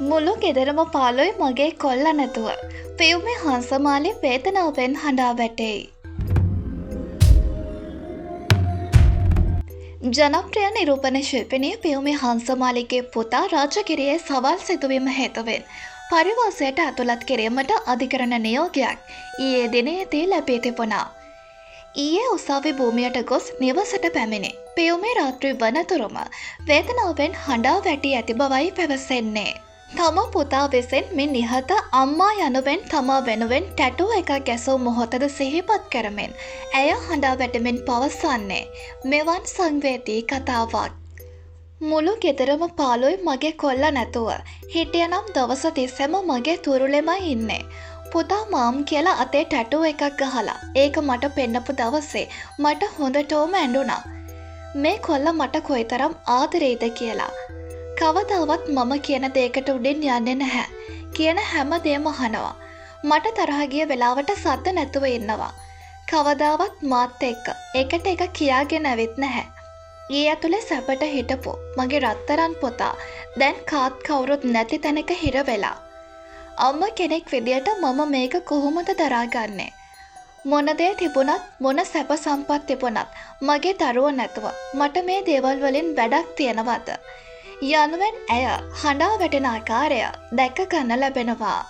මුළු ගෙදරම පාළුයි මගේ කොල්ලා නැතුව. පියුමි හංසමාලි වේදනාවෙන් හඬා වැටෙයි. ජනප්‍රිය නිරූපණ ශිල්පිනිය පියුමි හංසමාලිගේ පුතා රාජගිරියේ සවල් සිදුවීම හේතුවෙන් පරිවාසයට ඇතුළත් කිරීමට අධිකරණ නියෝගයක් ඊයේ දිනයේදී ලැබී තිබුණා. ඊයේ උසාවි භූමියට ගොස් නිවසට පැමිණි පියුමි රාත්‍රී වනතුරුම වේදනාවෙන් හඬා වැටී ඇති බවයි පැවසෙන්නේ. තම පුතා විසින් මේ නිහත අම්මා යනුවෙන් තමා වෙනුවෙන් ටැටූ එකක් ගැසූ මොහොතද සිහිපත් කරමින් ඇය හඬා වැටෙමින් පවසන්නේ මෙවන් සංවේදී කතාවක්. මුළු ගෙදරම පාළුයි මගේ කොල්ලා නැතුව. හිටියනම් දවස තිස්සෙම මගේ තුරුලෙමයි ඉන්නේ. පුතා මාම් කියලා අතේ ටැටූ එකක් ගහලා ඒක මට පෙන්නපු දවසේ මට හොඳටම ඇඬුණා. මේ කොල්ලා මට කොයිතරම් ආදරේද කියලා. කවදාවත් මම කියන දේකට උඩින් යන්නේ නැහැ කියන හැම දේම අහනවා. මට තරහ ගිය වෙලාවට සද්ද නැතුව ඉන්නවා. කවදාවත් මාත් එක්ක එකට එක කියාගෙන ඇවිත් නැහැ. ඊ ඇතුලේ සැපට හිටපු මගේ රත්තරන් පොතා දැන් කාත් කවුරුත් නැති තැනක හිර වෙලා. අම්මා කෙනෙක් විදියට මම මේක කොහොමද දරාගන්නේ? මොන දේ තිබුණත් මොන සැප සම්පත් තිබුණත් මගේ දරුවෝ නැතුව මට මේ දේවල් වලින් වැඩක් තියෙනවද? යනුවෙන් ඇය හඬා වැටෙන ආකාරය දැක ගන්න ලැබෙනවා.